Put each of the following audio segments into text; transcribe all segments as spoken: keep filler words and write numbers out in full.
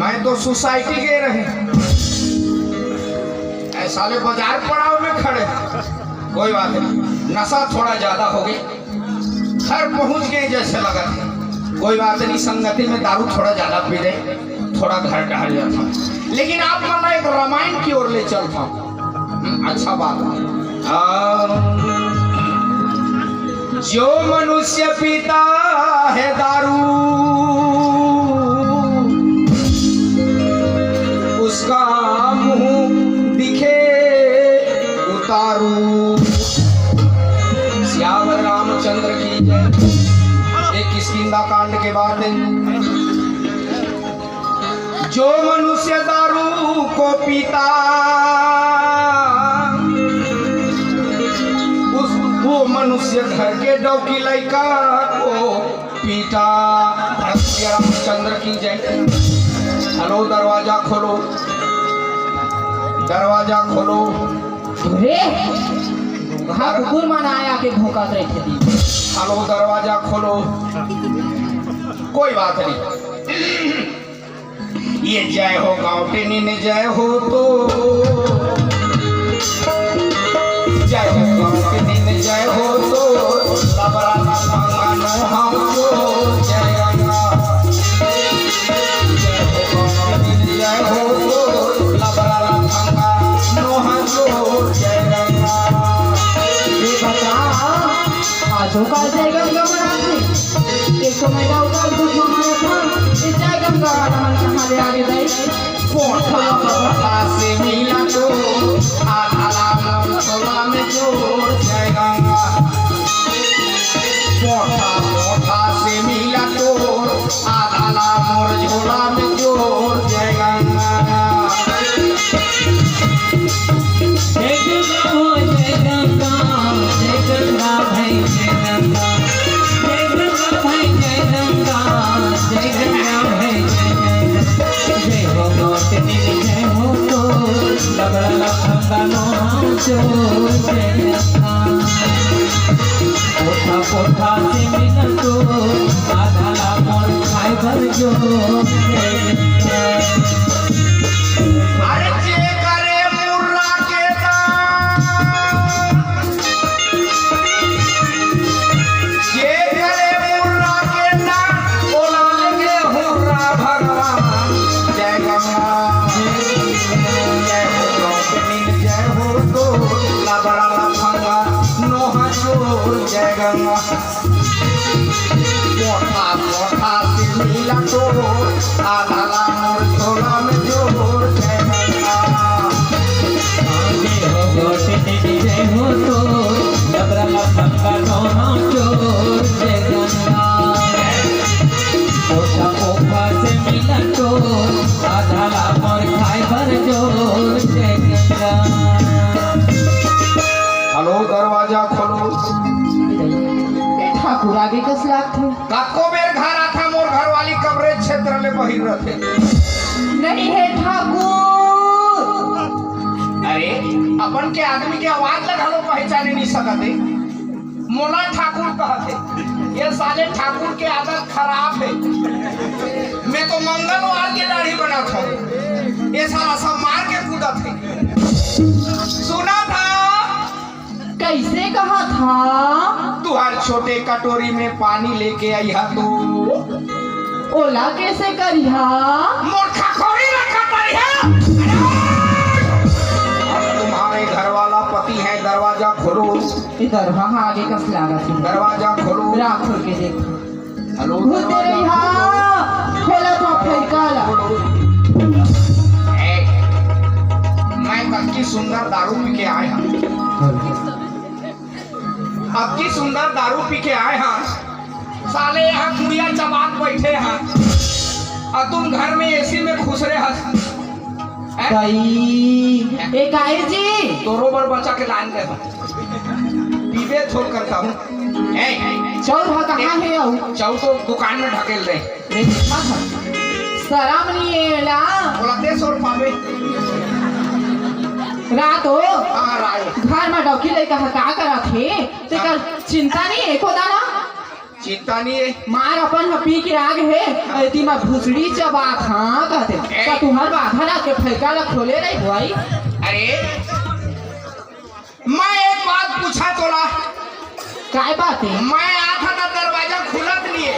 मैं तो सोसाइटी गए रहे, ऐ साले बाजार पड़ाव में खड़े। कोई बात नहीं, नशा थोड़ा ज्यादा हो गई, घर पहुंच गए जैसे लगा था। कोई बात नहीं, संगति में दारू थोड़ा ज्यादा पी ले, थोड़ा घर डहर जाता। लेकिन आप मन ला एक रामायण की ओर ले चलता हूँ। हम्म, अच्छा बात है। आ, जो मनुष्य पीता है दारू, उसका मुंह दिखे उतारू। सियावर रामचंद्र की जय। ये किष्किंधा कांड के बात है। जो मनुष्य दारू को पीता, उस, वो मनुष्य घर के डौकी लइका को पीटा। भरत सिया रामचंद्र की जय। हेलो, दरवाजा खोलो, दरवाजा खोलो। अरे, कहाँ कुकुर मन आया के भौंकत रहिथे। हेलो, दरवाजा खोलो। कोई बात नहीं। ये जय हो गौटिनिन जय हो तो, जय हो गौटिनिन जय हो तो, लबरा लफंगा नोहा चोर जय गंगा। जय हो गौटिनिन जय हो तो, लबरा लफंगा नोहा चोर जय गंगा। ये बता, आजो का जय गंगा मनाथे। एक तो मैं गाँव का दूध मंगाया था, ये जय गंगा वाला मन कहाँ ले आगे भाई? कोठा कोठा से मिला तो, आधा ला मोर झोला में जोर जय गंगा। कोठा कोठा से मिला तो, आधा ला मोर झोला में जोर जय गंगा। जय गंगा हो, जय गंगा, जय गंगा भाई, जय गंगा। जय गंगा भाई, जय गंगा, जय गंगा भाई, जय गंगा। जय हो गौतमी, जय हो तो, लबड़ा लफंगा नोहा चोर, जय गंगा। कोठा कोठा से मिला तो, आधा ला मोर खाए बर जोर, जय गंगा। अरे जे करे मुर्रा के दान, जे करे मुर्रा के दान, ओला लगे हुर्रा भगवान। जय गंगा, जय हो गौतमी, जय हो तो, लबड़ा लफंगा नोहा चोर, जय गंगा। कोठा कोठा से मिला तो, आधा ला मोर झोला में जोर जय गंगा। आगे हो गोटे जय हो तो, डबरा ला पक्का नोहा चोर जय गंगा। कोठा कोठा से मिला तो, आधा ला मोर खाए बर जोर जय गंगा। हेलो, दरवाजा खोलो। ए ठाकुर आगे कस लागथे। कतको बेर घर आथा, मोर घरवाली कवरेज क्षेत्र ले बहिर रथे। नहीं हे ठाकुर। अरे, अपन के आदमी के आवाज ला घलो पहचाने नहीं सकत हे। मोला ठाकुर कहत हे। ये साले ठाकुर के आदत खराब हे। मैं तो मंगलवार के दाढ़ी बनात हूँ, ये साला सब मार के कूदत हे। सुना था? कैसे कहा था? तुहार छोटे कटोरी में पानी लेके आई हा तू। ओला कैसे करिहा? मोर खखोरी रखा करिहा। अब तुम्हारे घर वाला पति है, दरवाजा खोलो। इधर हाँ, हाँ, आगे कस लागत हे। दरवाजा खोलो। राख खोल के देख। हेलो, भूत दरवाजा रही हा, खोलो। खोला था फैकाला। ए, मैं कतकी सुंदर दारू पी के आए हूँ। अतकी सुंदर दारू पी के आए हन, साले यहाँ कुड़िया चबात बैठे हन, और तुम घर में एसी में खुसरे हस। हैं? दाई, ए काई जी? तोरो बर बचा के लान दे हूँ। पीबे थोक करता हूँ। ए, चौर हा कहाँ हे अउ? चौर तो दुकान में ढकेल दे। रे, हाँ, हाँ। शरम नहीं हे ला। बोला दे सौ रुपया में। रात हो। हाँ, राय। घर में डौकी लइका हा का करत हे? तेकर चिंता नहीं हे, एको दाना? चिंता नहीं है। मार अपन ह पी के आगे हे, अरे ती मैं भुसड़ी चबात हाँ कहते। ए। त तुहर बाधा ला के फैका ला खोले रही भाई। अरे, मैं एक बात पूछा तोला। काय बात है? मैं आता था, दरवाजा खुलत नहीं है,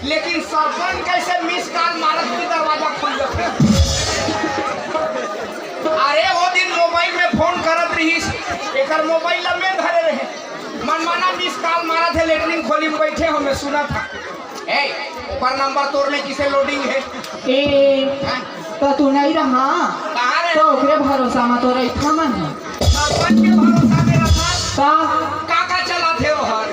लेकिन सरपंच कैसे मिस कॉल मारत भी दरवाजा खुल जाता। अरे, वो दिन मोबाइल में फोन करत रहीस, एकर मोबाइल ला मैं धरे रहे। मनमाना मिस कॉल मारत हे, लेटरिन खोली में बैठे हो, मैं सुना था। ए, ऊपर नंबर तोर में किसे लोडिंग है? ए, हाँ? त तू नहीं रहा, कहाँ रहे? त ओकरे भरोसा में तो रही था मन। सरपंच के भरोसा में रहा। का? काका चला थे वो हर।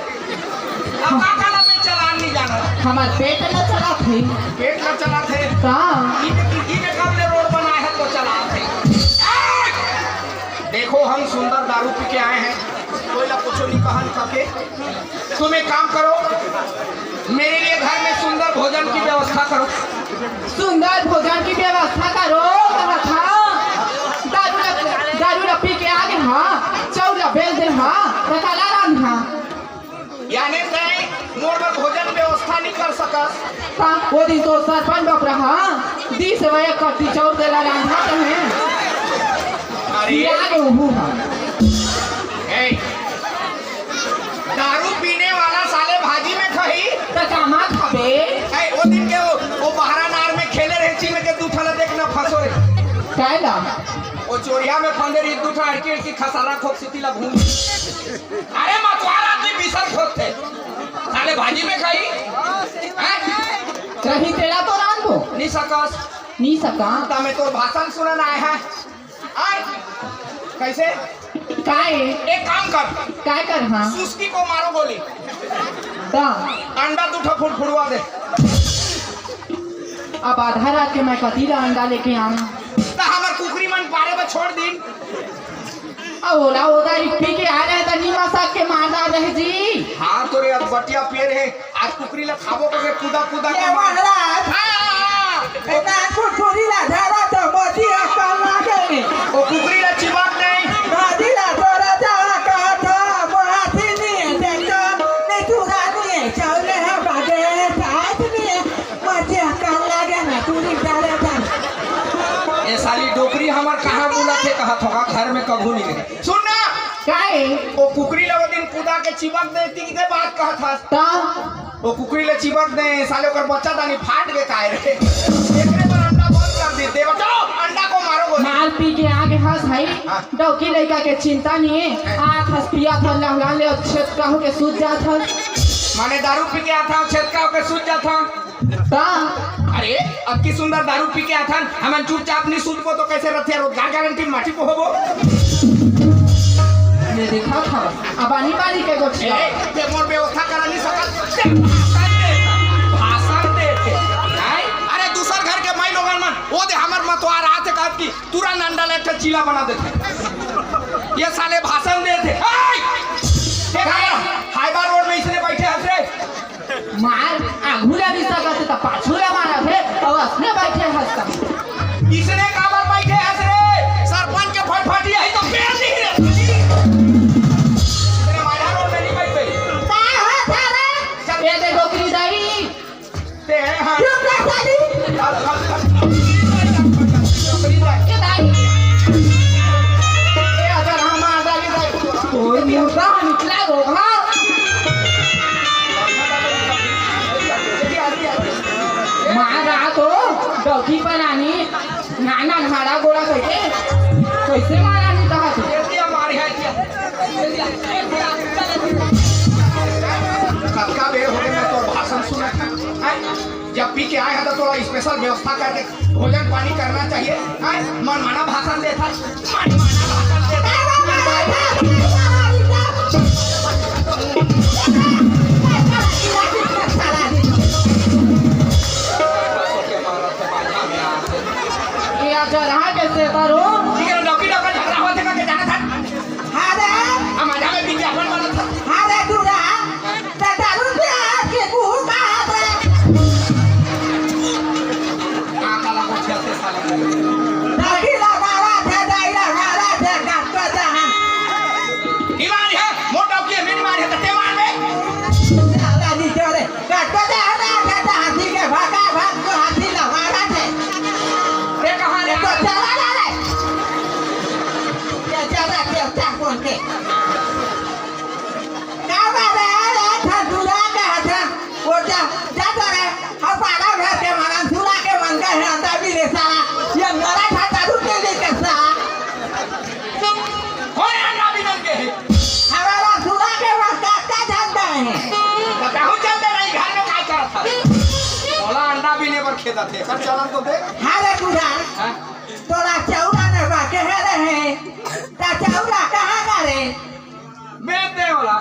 अब काका ला मैं चलान नहीं जाना। हमार पेट ला चला थे। पेट ला चला थे। का? ई में, ई में कब ले रोड बना है तो चला थे। देखो, हम सुंदर दारू पी के आए हैं, कोई ला कुछ नहीं कहन करके। तुम एक काम करो, मेरे लिए घर में सुंदर भोजन की व्यवस्था करो। सुंदर भोजन की व्यवस्था करो, कहा था। दारू ला, दारू ला पी के आगे हाँ, चाउर ला बेल दे हाँ, त काला रांध हाँ। याने तय मोर बर भोजन व्यवस्था नहीं कर सकस। ता वो दिन तो सरपंच बाप रहा, दी से वह कट्टी चाउर देला रांधा तो है। अरे। याद हो हाँ। ए, दारू पीने वाला साले भाजी में खही। त कामा खाबे? ए, वो दिन के वो, वो बहरा नार में खेले रहे, चिन्ह के दू ठला देख ना फंसो रे। काय ला? वो चोरिया में फंदे रही, दू ठा अड़की अड़की खसारा खोप सिटी ला घूम। अरे मतवार आदमी बिसर खोद थे। साले भाजी में खही? हैं? कहीं तेरा तो रान दो। नहीं सकस। नहीं सका। ता मैं तोर भाषण सुनन आए हैं। आय, कैसे? काय? एक काम कर। काय कर हाँ? सुस्की को मारो गोली। का? अंडा दू ठो फुड़फुड़वा दे। अब आधा रात के मैं कती ला अंडा लेके आऊं? त हमर कुकरी मन पारे बर छोड़ दिन। अब ओला ओदा रिक्की के आ रहे त नीमा साग के मार डार रहे जी। हाँ, तोरे अब बटिया पिए रहे। आज कुकरी ला खाबो करके कूदा कूदा के ये मार। महाराज। हाँ, हाँ, हाँ। ए, ना कुकुरी ला धरा तो मोती अक्कल लागे ने। वो कुकरी ला चिबाक नहीं। दादी ला तोरा जावा कहा था, वो हाथी नहीं है, देखो, नहीं तू रानी है, चौले है, बागे है, साथ नहीं है, मोती अक्कल लागे ना, तू नहीं डाले था। ये साली डोकरी हमार कहाँ बुला थे, कहा थोड़ा घर में कभू नहीं रहे। सुन ना। काहे? वो कुकरी ला वो दिन कूदा के चिबक दे, ती के बात कहा था। ता? वो कुकरी ले चिबक दे, साले ओकर बच्चा दानी फाट के काय रे। एकरे बर अंडा बंद कर दी, देवा, चलो, अंडा को मारो बोले। मार पी के आगे हंस भाई, हाँ। डौकी लइका के चिंता नहीं है। आत हंस पिया था, लहला ले, अच्छे का होके सूत जात हस। माने दारू पी के आत हस, छेद का होके सूत जात हस। ता? अरे, अब की सुंदर दारू पी के आत हन, हमन चुपचाप नहीं सूतबो तो कैसे रथिया रोजगार गारंटी माटी को होबो? ये देखा था, अब आनी बानी के गोठिया। ए, ते मोर व्यवस्था करा नहीं सकत, ते भाषण दे, भाषण दे थे। हैं? अरे, दूसर घर के माई लोगन मन, वो दे हमर मतवार आते कहत की, तुरंत अंडा ले के चीला बना देते। ये साले भाषण दे थे। ए! ते का? हाईवा रोड में इसने बैठे हंस रे। मार, आघू ला नहीं सकत, त पाछू ला मारत हे, अउ असने बैठे हंसता। इसने काबर बैठे हंस रे? सरपंच के फटफटी आई तो पेड़ नहीं रे। इसने माया रोड में नहीं बैठे। का हो थारा? चल। ए दे डोकरी दाई। ते हैं, हाँ। चुप रह साली। चल, चल, चल, चल। डोकरी दाई। के दाई। ए, अगर हम आ जाए, दाई। तोर मुर्दा निकला रोगा। मारा तो डौकी बनानी, नाना नाड़ा गोड़ा करके कैसे मारा नहीं कहा तू? कतका बेर हो गए मैं तोर भाषण सुना था, हैं? जब पी के आए हैं तो थोड़ा स्पेशल व्यवस्था करके भोजन पानी करना चाहिए, हैं? मनमाना भाषण देता, मनमाना भाषण देता। ये आज रहा कैसे करो? ठीक है, डॉक्टर, डॉक्टर झगड़ा हुआ था, क्या जाना था? अरे! हम आधा में पी के अपन वाला था। अरे, दूरा, ते दारू पिया के मुंह का हाथ है। कहाँ काला को छेलते साले? दाढ़ी लगा रहा था, दाढ़ी लगा रहा था, काट को था। बीमारी है, मोटा के बीमारी है, तो ते मार बे। साला जी, जो एकर चालन तो देख। हाँ रे बूढ़ा, हाँ? तोला चौरा ने बा कहे रहे, ता चौरा कहाँ का रे? बेच दे ओला।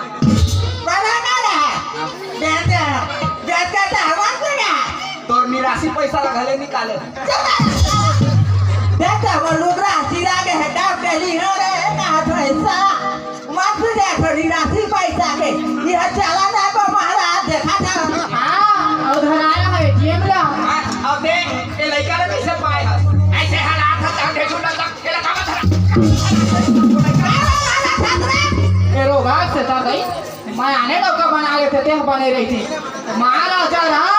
बना का रे? बेच दे। बेच के तो हमार से ना। तोर निराशी पैसा ला घले निकाले। चुप रह। देख तो वो लुगरा चिरा के हटाव के ली हो रे, कहा तो ऐसा। मत दे थोड़ी राशि पैसा के, यह चला ना को महाराज देखा था। हाँ, उधर आया है एटीएम ला। हाँ, अब देख, ये लड़का ने कैसे पाए हैं? ऐसे हालात है, तब देखो ना, तब ये लड़का मत हरा। ए रो बात से ता गई, मैं आने लौका बना लेते, ते बने रही थी। मारा जा रहा,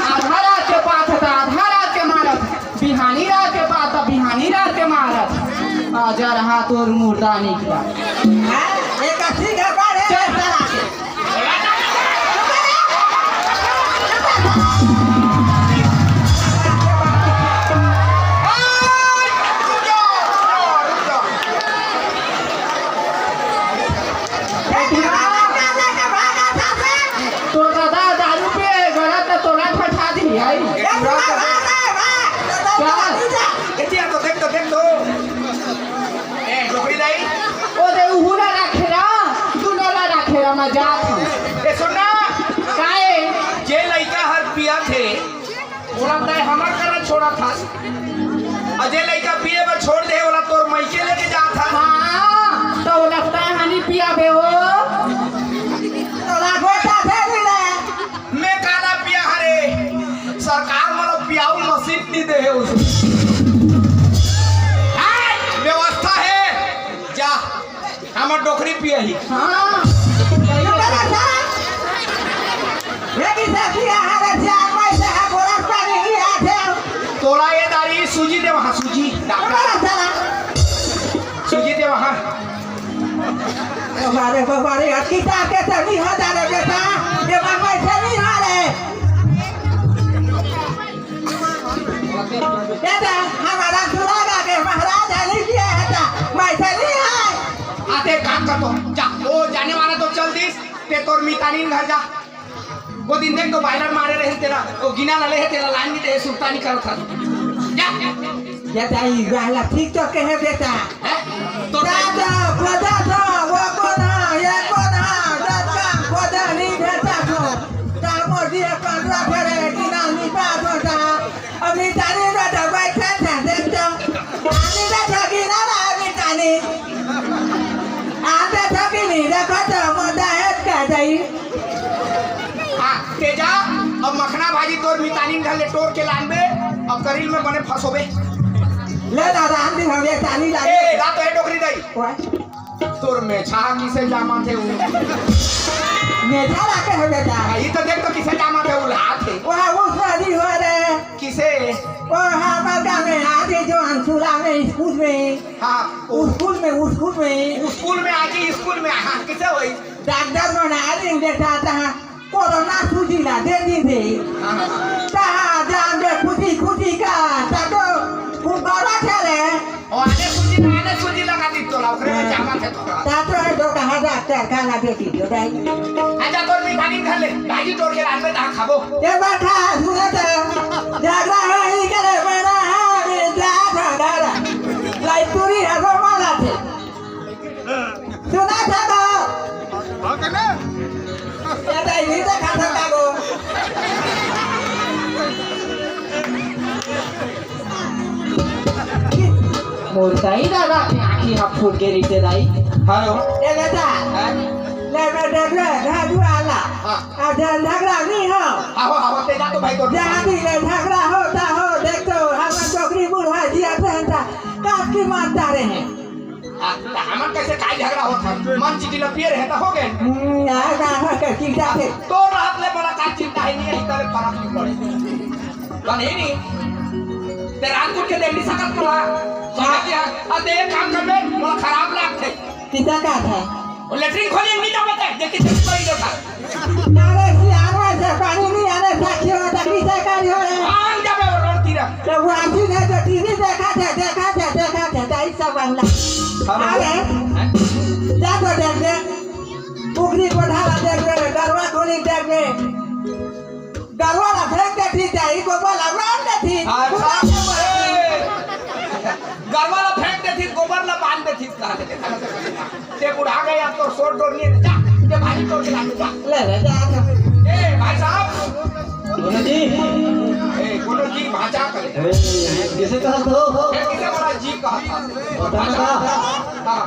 आधा रात के पास था, आधा रात के मारा था। बिहानी रात के पाता, बिहानी रात के मारत। आजा रहा तोर मुर्दा निकला। हाँ, एक अस्सी का बाढ़ है, साला के। तोर दादा दारू पिए, गला त तोला फटा दी, आई। चल। एतिया तो देख, तो देख तो। ए, डोकरी दाई। ओ दे, उहू ला राखे रा, दुनो ला राखे रा, मैं जात हूँ। ए, सुन ना। काहे? जे लइका हर पिया थे, ओला तय हमर करा छोड़ा था। अउ जे लइका पिए बर छोड़ दे, ओला तोर मइके लेके जात था। हाँ, तो ओला तय हानि पिया बे हो। तोला गोटा दे दिले। मैं काला पिया हरे, सरकार मोला पियाऊ मशीन नहीं दे है उसे। हाय, व्यवस्था है, जा, हमर डोकरी पिया ही। हाँ। ये भी साथी है, हरे चार पैसे है, बोरा पानी ही आते। तोला ये दारी सूजी दे वहाँ, सूजी, डॉक्टर। सूजी दे वहाँ। बाबा रे, बाबा रे, अतकी ताकत नहीं होता रे बेटा, ये बात वैसे नहीं हो रे। बेटा, हमारा सुरागा के महाराज अली किया है था, वैसे नहीं है। आते काम कर तो, जा, वो जाने वाला तो चल दिस, ते तोर मितानिन घर जा। वो दिन देख तो बायलर मारे रहे तेला, वो गिना ला ले है तेला लाइन नहीं दे, सुल्तानी करत था। जा। ये ताई वाला ठीक तो कहे बेटा। हैं? तो दादा, खोदा था, वो कोना, ये कोना, दत्ता, खोदा नहीं भेटा था। तामो दिए पंद्रह फेरे, गिना नहीं पास होता। अभी तारी बेटा बैठे थे, देख तो। आदमी बैठा गिना ला, अभी तानी। आते थकी नहीं, देखो तो, मोटा है क्या जाई? हाँ, तेजा, अब मखना भाजी तोर मितानिन घर ले टोर के लानबे, अब करील में बने फंसोबे। ले दादा, हम भी हवे तानी लागे। ए, दा तो ए डोकरी दई। ओए। तोर मेछा किसे जामा थे उ? मेछा लाके हो बेटा। हाँ, ई तो देख तो किसे जामा थे उ, हाथ है। ओए, वो शादी हो रे। किसे? ओ, हाँ, बड़का में आगे जो अंशुला में स्कूल में। हाँ, उ- स्कूल में, स्कूल में। स्कूल में आके स्कूल में, हाँ, किसे होई? डॉक्टर मन आ दिन देता था, कोरोना सूजी ला दे दी थे। हाँ। तहा जान दे खुशी खुशी का, ता तो गुब्बारा चले। ओ, आने सूजी ला, आने सूजी लगा दी तोला, ओकरे में हाँ। जामा थे तोला। ता तो है दो कहा डॉक्टर का ला दे दी दो दाई। आजा तोर मितानी घर ले, भाजी तोर के लान में ता खाबो। ये बात है, सुने तो, झगड़ा है, ई करे बड़ा है, अरे जा झगड़ा। लाई पूरी है, वो माला थे। सुना था तो? हाँ, कहना। ये तो यही तो खा सकता को। मोर दाई दादा के आँखी हा फूट गे रहिसे दाई। हेलो। ए बेटा, हाँ? ले बेटा, ले, घर दुआला। हाँ। आ जन झगड़ा नहीं हो। आहो, आहो, तेजा तो भाई तो जहाँ भी ले झगड़ा होता हो, देख तो, हम डोकरी बूढ़ा जिया पहनता, काट के मारता रहे। आ, त हमन कैसे काय झगड़ा होत है? मन चिटिलपिए रहे त हो गए। हम्म, आ, आ, आ, का चिंता है? तो रात ले बड़ा का चिंता है, नहीं है, इतने फर्क नहीं पड़े। बने ही नहीं। ते रात को के देख नहीं सकत मला। हाँ। समझ गया? अब ते एक काम कर बे, मला खराब लागथे। किसा का था? वो लेटरिन खोले नहीं जाबे ते, देखी चल पड़ी देखा। अरे सियाना से पानी नहीं आने साथी होता, किसे करी हो रे? आन जाबे वो रोड तीरा। तो वो आदमी ने जो टीवी देखा था, देखा था, देखा था, तो ऐसा बंगला। हाँ, अरे, हैं? जा तो देख दे। पुखरी कोठारा देख ले, गरवा खोली देख ले। गरवा ला फेंक दे, ठीक है, इको बोला, उड़ान ते बुढ़ा गए, अब तो शोर डोर नहीं है। जा, ते भाजी तोड़ के ला, जा। ले ले जा। ए भाई साहब, कोनो जी। ए कोनो जी भाजा करे। ए, किसे कहा तो? ए किसे बड़ा जी कहा था? पता ना। हाँ।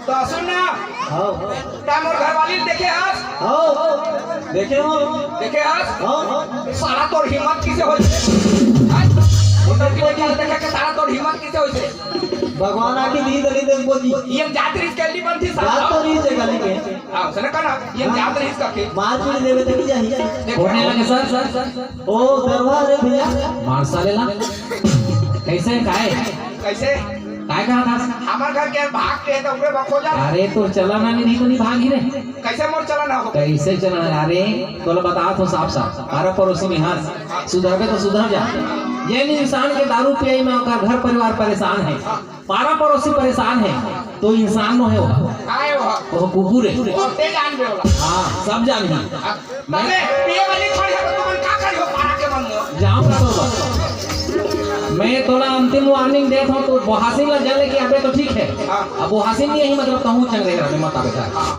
तो सुन ना। हाँ। तैं मोर घरवाली ल देखे हस? हाँ, देखे हो। देखे हस? हाँ। साला तोर हिम्मत किसे होइसे? हाँ? वो लड़की लड़की ल देखे के साला तोर हिम्मत किसे होइसे? भगवान आके दी दली दे बोली। ये जात रिस के लिए बनती साला। जात तो रिस है गली के। हाँ, उसने कहा ना, ये जात रिस का के। मार पीट देवे तो नहीं जाही। देख होने लगे सर, सर, सर। ओ, दरबार है भैया। मार साले ला। कैसे, काय? कैसे? काय कहा था? हमार घर के भाग के तो उबे बखो जा। अरे, तो चला ना, नहीं तो नहीं भागी रे। कैसे मोर चला ना हो? कैसे चला ना? अरे, तोला बता तो साफ साफ। पारा पड़ोसी में हाथ सुधरबे तो सुधर जा। जेन इंसान के दारू पियाई में ओकर घर परिवार परेशान है, पारा पड़ोसी परेशान है, तो इंसान नो है वो। आए हो। वो कुकुर है। तो ते जान दे होला। हाँ, सब जान है। अब तबे पिए वाली छोड़ है तो तुमन का करियो पारा के मन में? जाऊंगा तो बस। मैं तोला अंतिम वार्निंग देत हूँ, तो बोहासिन ला जले के अबे तो ठीक है। हाँ। अब बोहासिन नहीं यही मतलब कहूँ चंग रहे, मत आवे था।